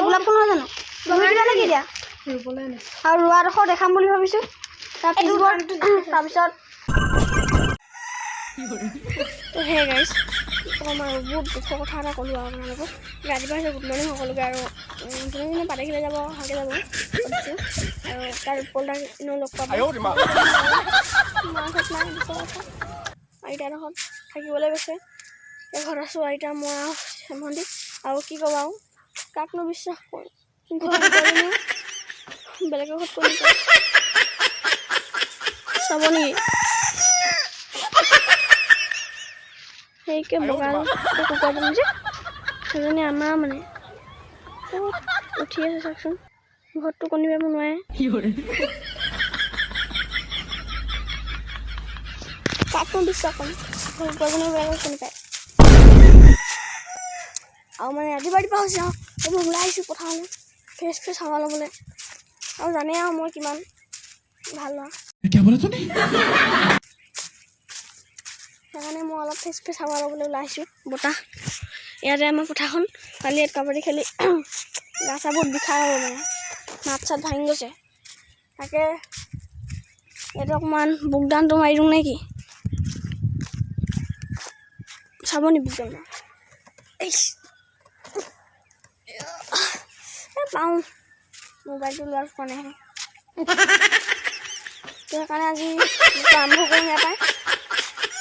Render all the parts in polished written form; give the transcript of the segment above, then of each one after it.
গোলাপ ফুল নহয় জানো? ৰুই দিবা নেকি এতিয়া? ৰুবলৈ আনিছোঁ। আৰু ৰোৱাডোখৰ দেখাম বুলি ভাবিছোঁ। তাৰ পিছবোৰ তাৰপিছত তো হে গাইজ, কি ক'ম আৰু, বহুত দুখৰ কথা এটা ক'লোঁ আৰু আপোনালোকক। ৰাতিপুৱা হৈছে, গুড মৰ্ণিং সকলোকে। আৰু যোনে যোনে পাতেখিলে যাব, ভালকৈ যাব সুধিছোঁ। আৰু তাৰ উৎপল দাক এনেও লগ পাব। মা ঘৰত নাই, দুখৰ কথা, আইতাহঁত থাকিবলৈ গৈছে। এই ঘৰত আছোঁ আইতা, মই আৰু ভণ্টি। আৰু কি ক'ব আৰু, কাকনো বিশ্বাস কৰোঁ? ঘৰত কৰিনো বেলেগৰ ঘৰত কৰি চাব নেকি? সেইকে বগা কুকুৰাজনী যে, সেইজনী আমাৰ মানে বহুত উঠি আছে, চাওকচোন। ঘৰতটো কণী পাৰিব নোৱাৰে। কাকনো বিশ্বাস কৰিম? কুকুৰাজনী বেলেগৰ কণী পায়। আৰু মানে ৰাতিপুৱা ৰাতিপুৱা হৈছে আৰু এইবোৰ ওলাই আহিছোঁ পথাৰলৈ ফ্ৰেছ ফ্ৰেছ হাৱা ল'বলৈ। আৰু জানেই আৰু মই কিমান ভাল ল'ৰা। क्या बोला तूने? সেইকাৰণে মই অলপ ফ্ৰেছ ফ্ৰেছ হাৱা ল'বলৈ ওলাই আহিছোঁ, বতাহ। ইয়াতে আমাৰ পথাৰখন। কালি ইয়াত কাবাডী খেলি গা চা বহুত বিষাই হ'ল, মানে মাত চাত ভাঙি গৈছে। তাকে ইয়াতে অকণমান বুকদানটো মাৰি দিওঁ নে কি? চাব নি বুকদান? এই পাওঁ মোবাইলটো লোৱাৰ কাৰণেহে। তো সেইকাৰণে আজি ব্লগটো আৰম্ভ কৰিম ইয়াৰ পৰাই।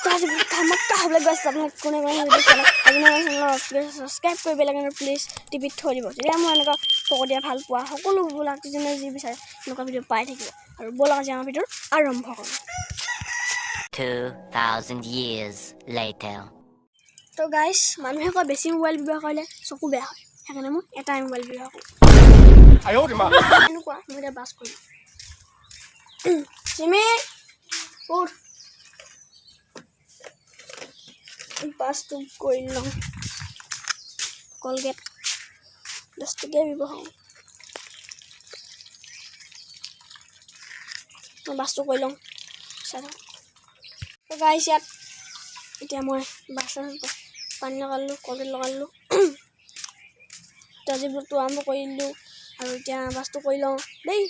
তো আজি ধামাকা হ'বলৈ গৈ আছে। আপোনাক কোনে কোনে ভিডিঅ' চালে আজি চেনেলত ছাবস্ক্ৰাইব কৰিব লাগে, প্লিজ টিভিত থৈ দিব। তেতিয়া মই এনেকুৱা ফকতীয়া ভাল পোৱা সকলোবিলাক যোনে যি বিচাৰে এনেকুৱা ভিডিঅ' পাই থাকিব। আৰু ব'লক, আজি আমাৰ ভিডিঅ' আৰম্ভ কৰোঁ। 2,000 years later. তো গাইছ, মানুহে কয় বেছি মোবাইল ব্যৱহাৰ কৰিলে চকু বেয়া হয়। সেইকাৰণে মই এটাই মোবাইল ব্যৱহাৰ কৰোঁ। এনেকুৱা মই এতিয়া ব্ৰাছ কৰিম। চিমি, উঠ। ব্ৰাছটো কৰি লওঁ। কলগেট 10 টকীয়া ব্যৱহাৰ কৰোঁ। মই ব্ৰাছটো কৰি লওঁ, চাই থাকক। তো গাইছ, ইয়াত এতিয়া মই ব্ৰাছ পানী লগালোঁ, কলগেট লগালোঁ। তো আজি ব্লগটো আৰম্ভ কৰি দিলোঁ আৰু এতিয়া ব্ৰাছটো কৰি লওঁ দেই।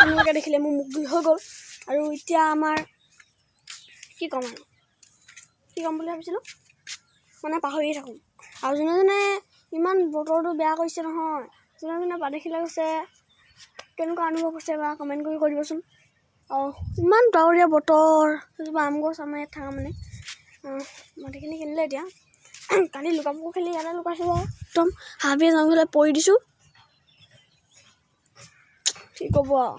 আপোনালোকে দেখিলে মোৰ মুখ ধুই হৈ গ'ল। আৰু এতিয়া আমাৰ কি ক'ম আৰু, কি ক'ম বুলি ভাবিছিলোঁ, মানে পাহৰিয়ে থাকোঁ। আৰু যোনে যোনে, ইমান বতৰটো বেয়া কৰিছে নহয়, যোনে যোনে পাদেখিলে গৈছে, কেনেকুৱা অনুভৱ হৈছে বা কমেণ্ট কৰি কৈ দিবচোন। আৰু ইমান ডাৱৰীয়া বতৰ, এজোপা আম গছ আমাৰ ইয়াত থকা, মানে মাটিখিনি কিনিলে। এতিয়া কালি লুকা খেলি ইয়াতে লুকাইছোঁ আৰু একদম হাবি জংঘলে পৰি দিছোঁ, কি ক'ব আৰু।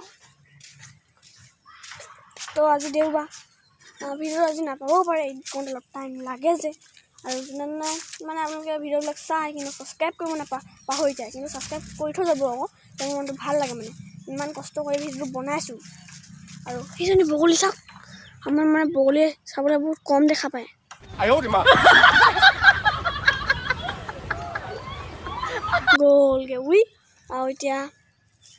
তো আজি দেওবাৰ, ভিডিঅ' আজি নাপাবও পাৰে, এডিট কৰোঁতে অলপ টাইম লাগে যে। আৰু যোনে মানে আপোনালোকে ভিডিঅ'বিলাক চাই কিন্তু ছাবস্ক্ৰাইব কৰিব পাহৰি যায়, কিন্তু ছাবস্ক্ৰাইব কৰি থৈ যাব আকৌ, তেওঁৰ মনটো ভাল লাগে। মানে ইমান কষ্ট কৰি ভিডিঅ'টো বনাইছোঁ। আৰু সেইজনী বগলী চাওক। আমাৰ মানে বগলীয়ে চাবলৈ বহুত কম দেখা পায়। গ'লগৈ উই। আৰু এতিয়া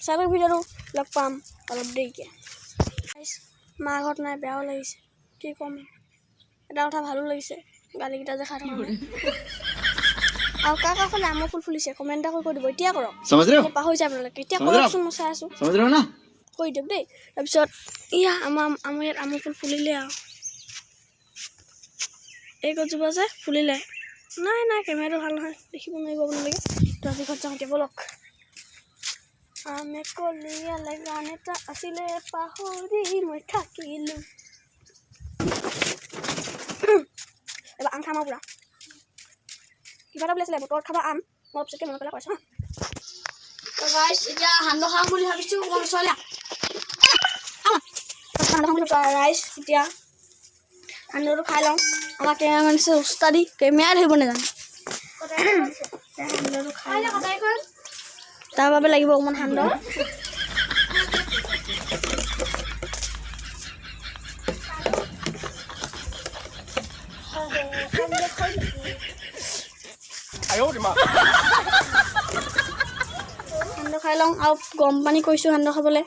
চাই থাকক ভিডিঅ'টো, লগ পাম অলপ দেৰিকৈ। মা ঘৰত নাই, বেয়াও লাগিছে, কি ক'ম। এটা কথা ভালো লাগিছে, গালিকেইটা যে খাই থকা নাই। আৰু কাৰ কাৰ ফালে আমৰ ফুল ফুলিছে, কমেণ্ট এটা কৰি কৈ দিব। এতিয়া কৰক। समझ रहे हो? মই পাহৰি যায় আপোনালোকে। এতিয়া সমুদ্ৰ? কৰকচোন, মই চাই আছোঁ। समझ रहे हो ना? কৰি দিয়ক দেই। তাৰপিছত ইয়া আমাৰ ইয়াত আমৰ ফুল ফুলিলে। আৰু এই গছজোপা যে ফুলিলে। নাই নাই, কেমেৰাটো ভাল নহয়, দেখিব নোৱাৰিব আপোনালোকে। তো আজি ঘৰত যাওঁ এতিয়া, ব'লক। আমে কলিয়ালে গান এটা আছিলে, পাহৰি মই থাকিলোঁ। এবাৰ আম খাম আৰু পূৰা কিবা এটা বুলি আছিলে, বতৰত খাবা আম। মই অলপ পিছতকৈ মনত পেলাই কৈছোঁ হা। তো গাইছ, এতিয়া সান্দহ খাম বুলি ভাবিছোঁ। অকণমান ওচৰলৈ আহ। সান্দহ খাম বুলি ভাবিছোঁ ৰাইজ। এতিয়া সান্দহটো খাই লওঁ। আমাৰ কেমেৰামেন আছে উস্তাদি, কেমেৰা ধৰিব নাজানে। সান্দহটো খাই লওঁ। তাৰ বাবে লাগিব অকণমান সান্দহ। সান্দহ খাই লওঁ আৰু গৰম পানী কৰিছোঁ সান্দহ খাবলৈ।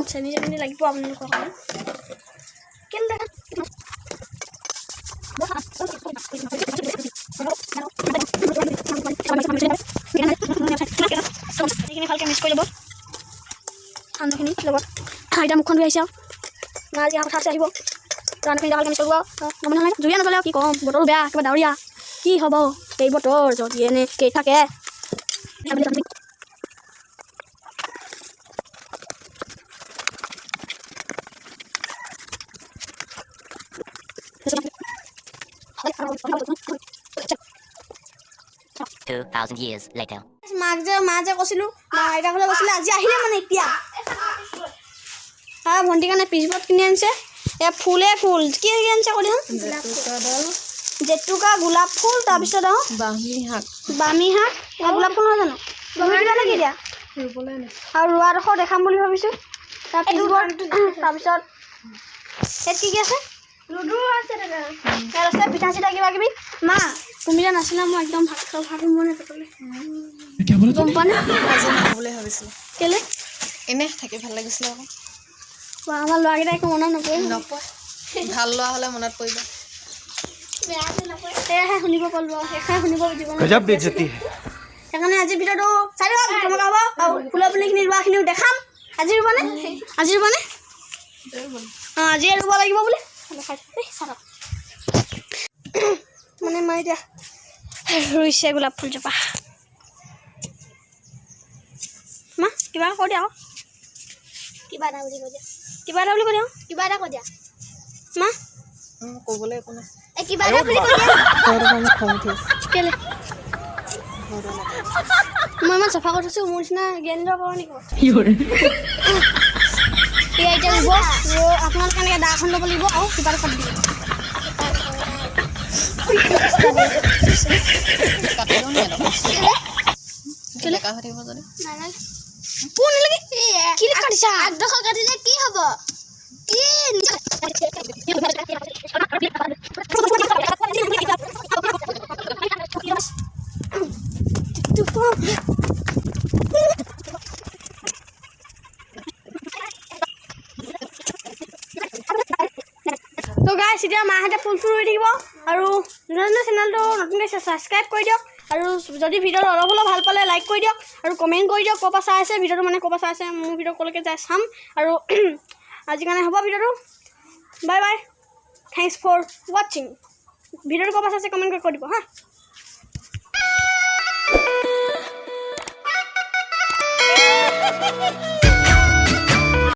চেনি চেনি লাগিব আপোনালোকৰ কাৰণে। কেলে এইখিনি ভালকৈ মিক্স কৰি ল'ব সান্দহখিনি লগত। এতিয়া মুখখন ধুই আহিছে আৰু মা আজি কথা আছে, আহিব। সান্দহখিনি ভালকৈ মিক্স কৰিব আৰু গম নহয়, জুইয়ে নজ্বলে আৰু কি ক'ম। বতৰো বেয়া, কিবা ডাৱৰীয়া। কি হ'ব এই বতৰ যদি এনেকৈ থাকে? 2,000 years later. মাক যে মা যে কৈছিলোঁ, মা আইতা ঘৰলৈ গৈছিলে, আজি আহিলে মানে এতিয়া। আৰু ভণ্টিৰ কাৰণে পিচবত কিনি আনিছে। এয়া ফুলে ফুল কি কি আনিছে কৈ দিয়াচোন। জেতুকা, গোলাপ ফুল, তাৰপিছত আৰু বাহনি শাক। বামী শাক। এয়া গোলাপ ফুল নহয় জানো? ৰুই দিবা নেকি এতিয়া? আৰু ৰোৱাডোখৰ দেখাম বুলি ভাবিছোঁ। তাৰ পিচবত, তাৰপিছত ইয়াত কি কি আছে? ইয়াত আছে পিঠা চিঠা কিবা কিবি। মা, তুমি যে নাছিলা, মই একদম ভাত খাওঁ, ভাত সোমোৱা নাই পেটলৈ, গম পোৱা নে? আজি নাহো বুলি ভাবিছিলোঁ। কেলে? এনে থাকি ভাল লাগিছিলে আকৌ। বা, আমাৰ ল'ৰাকেইটা একো মনত নপৰে। নপৰে, ভাল ল'ৰা হ'লে মনত পৰিব। সেয়াহে শুনিব পালোঁ আৰু শেষহে শুনিব জীৱনত। गजब बेइज्जती है। সেইকাৰণে আজিৰ ভিডিঅ'টো চাই দিয়ক, কেনেকুৱা হ'ব। আৰু ফুলৰ পুলিখিনি ৰোৱাখিনিও দেখাম। আজি ৰুবানে? আজি ৰুবানে? অঁ, আজিয়ে ৰুব লাগিব বোলে। এই চাওক, মানে মা এতিয়া ৰুইছে গোলাপ ফুলজোপা। মা, কিবা কৈ দিয়া আকৌ। কিবা এটা বুলি কৈ দিয়া। কিবা এটা বুলি কৈ দিয়া। কিবা এটা কৈ দিয়া। মা। ক'বলৈ একো নাই। এই কিবা এটা বুলি কৈ দিয়া। ঘৰটোৰ পৰা খং উঠি আছে। কেলে? মই ইমান চাফা কৰি থৈছোঁ, মোৰ নিচিনা জ্ঞান দিব পাৰোঁ নেকি? এয়া এতিয়া ৰুব। আপোনালোকে এনেকৈ দাখন ল'ব লাগিব আৰু কিবা এটা কাটি দিব। কাটি দিওঁ নি অলপ? ডেকা হৈ থাকিব যদি। নালাগে। পোন নালাগে। কি কাটিছা? আগডোখৰ কাটিলে কি হ'ব কি? তো গাইছ, এতিয়া মাহঁতে ফুল চুল ৰুই থাকিব। আৰু যোনে যোনে চেনেলটো নতুনকৈ ছাবস্ক্ৰাইব কৰি দিয়ক। আৰু যদি ভিডিঅ'টো অলপ হ'লেও ভাল পালে লাইক কৰি দিয়ক আৰু কমেণ্ট কৰি দিয়ক ক'ৰ পৰা চাই আছে ভিডিঅ'টো, মানে ক'ৰ পৰা চাই আছে, মোৰ ভিডিঅ' ক'লৈকে যায় চাম। আৰু আজিৰ কাৰণে হ'ব ভিডিঅ'টো। Bye bye, thanks for watching. ভিডিঅ'টো ক'ৰ পৰা চাইছে কমেণ্ট কৰি কৈ দিব হা।